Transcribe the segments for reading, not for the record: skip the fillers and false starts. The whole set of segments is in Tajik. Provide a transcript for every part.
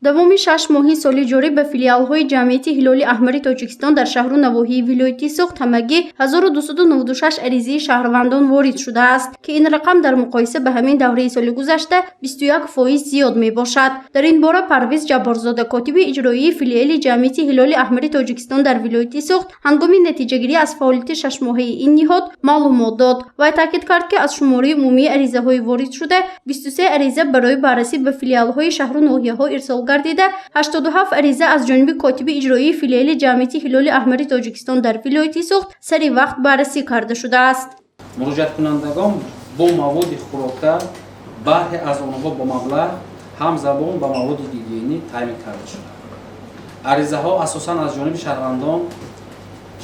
Давоми 6 моҳи соли ҷорӣ ба филиалҳои Ҷамъияти Ҳилоли Аҳмари Тоҷикистон дар шаҳру навоҳии вилояти Суғд ҳамагӣ 1296 аризаи шаҳрвандон ворид шудааст, ки ин рақам дар муқоиса ба ҳамин давраи соли гузашта 21% зиёд мебошад. Дар ин бора Парвиз Ҷабборзода, котиби иҷроии филиали Ҷамъияти Ҳилоли Аҳмари Тоҷикистон дар вилояти Суғд, ҳангоми натиҷагирӣ аз фаъолияти шашмоҳаи ин ниҳод маълумот дод. Вай таъкид кард, ки аз шумораи умумии аризаҳои воридшуда 23 ариза барои баррасӣ ба филиалҳои шаҳру ноҳияҳо ирсол гардида, 87 ариза аз ҷониби котиби иҷроии филиали Ҷамъияти Ҳилоли Аҳмари Тоҷикистон дар вилояти Суғд сари вақт баррасӣ карда шудааст. Муроҷиаткунандагон бо маводи хӯрока, бархе аз онҳо бо маблағ, ҳамзабон ба маводи гигиенӣ таъмин карда шуданд. Аризаҳо асосан аз ҷониби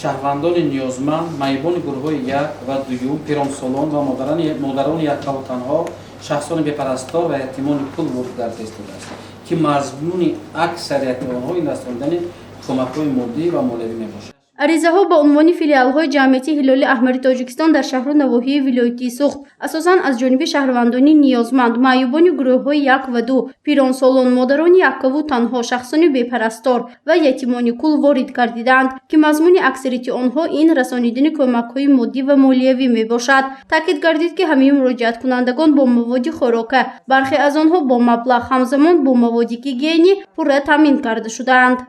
шаҳрвандони ниёзманд, маъюбони гурӯҳҳои як ва дуюм, пиронсолон ва модарони яккаву танҳо, шахсони бепарастор ва ятимони кул ворид гардида истодааст, ки мазмуни аксарияти онҳо ин расонидани кӯмакҳои моддӣ ва молиявӣ мебошад. Аризаҳо ба унвони филиалҳои Ҷамъияти Ҳилоли Аҳмари Тоҷикистон дар шаҳру навоҳии вилояти Суғд асосан аз ҷониби шаҳрвандони ниёзманд, маъюбони гурӯҳҳои як ва ду, пиронсолон, модарони яккаву танҳо, шахсони бепарастор ва ятимони кул ворид гардидаанд, ки мазмуни аксарияти онҳо ин расонидани кӯмакҳои моддӣ ва молиявӣ мебошад. Таъкид гардид, ки ҳамаи муроҷиаткунандагон бо маводи хӯрока, бархе аз онҳо бо маблағ, ҳамзамон бо маводи гигиенӣ пурра таъмин карда шудаанд.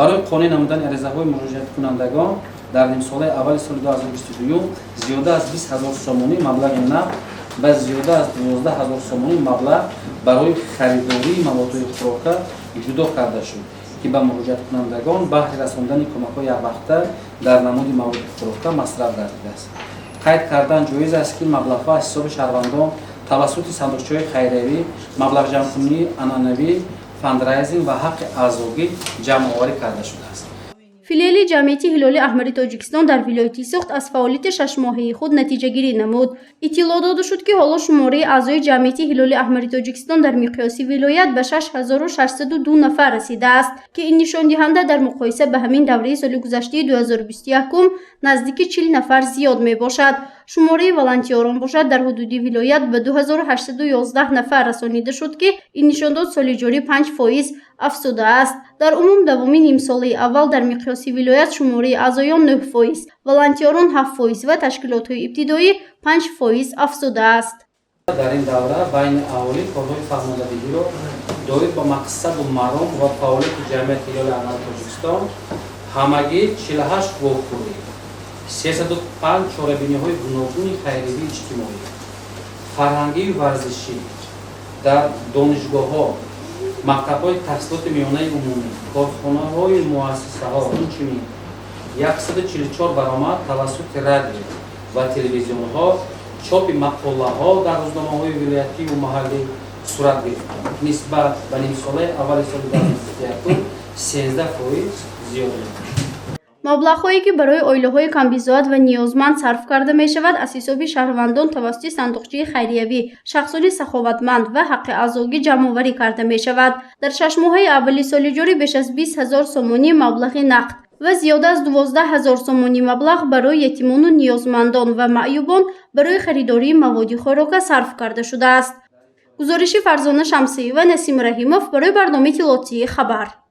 Барои қонеъ намудани аризаҳои муроҷиаткунандагон дар нимсолаи аввали соли 2022 зиёда аз 20 ҳазор сомонӣ маблағи нақд ва зиёда аз 12 ҳазор сомонӣ маблағ барои харидории маводҳои хӯрока ҷудо карда шуд, ки ба муроҷиаткунандагон баҳри расондани кӯмакҳои яквақта дар намуди маводи хӯрока масраф гардидааст. Қайд кардан ҷоиз аст, ки маблағҳо аз ҳисоби шаҳрвандон тавассути сандуқчаҳои хайриявӣ, маблағҷамъкунии анъанавӣ, фандрайзинг ва ҳаққи аъзогӣ ҷамъоварӣ карда шудааст. Филиали Ҷамъияти Ҳилоли Аҳмари Тоҷикистон дар вилояти Суғд аз фаъолияти шашмоҳаи худ натиҷагирӣ намуд. Иттилоъ дода шуд, ки ҳоло шумораи аъзои Ҷамъияти Ҳилоли Аҳмари Тоҷикистон дар миқёси вилоят ба 6602 нафар расидааст, ки ин нишондиҳанда дар муқоиса ба ҳамин давраи соли гузаштаи 2021 наздики 40 нафар зиёд мебошад. Шумораи волонтёрон бошад, дар ҳудуди вилоят ба 2811 нафар расонида шуд, ки ин нишондод соли ҷорӣ 5% афзудааст. Дар умум, давоми нимсолаи аввал дар миқёси вилоят шумораи аъзоён 9%, волонтёрон 7% ва ташкилотҳои ибтидоӣ 5% афзудааст. Дар ин давра байни аҳолӣ корҳои фаҳмондадиҳиро доир ба мақсаду маром ва фаъолияти Ҷамъияти Ҳилоли Аҳмари Тоҷикистон ҳамагӣ 48 вохӯрӣ, 305 чорабиниҳои гуногуни хайривии иҷтимоӣ, фарҳангию варзишӣ дар донишгоҳҳо, мактабҳои таҳсилоти миёнаи умумӣ, корхонаҳои муассисаҳо, инчунин 144 баромад тавассути радио ва телевизионҳо, чопи мақолаҳо дар рӯзномаҳои вилоятию маҳаллӣ сурат гирифт, нисбат ба нимсолаи аввали соли 2021 13% зиёд мебошад. Маблағҳое, ки барои оилаҳои камбизоат ва ниёзманд сарф карда мешавад, аз ҳисоби шаҳрвандон тавассути сандуқчаи хайриявӣ, шахсони саховатманд ва ҳаққи аъзогӣ ҷамъоварӣ карда мешавад. Дар 6 моҳаи аввали соли ҷорӣ беш аз 20 000 сомонӣ маблағи нақд ва зиёда аз 12 000 сомонӣ маблағ барои ятимону ниёзмандон ва маъюбон барои харидории маводи хӯрока сарф карда шудааст. Гузориши Фарзона Шамсиева, Насим Раҳимов барои барномаи иттилоотии «Хабар».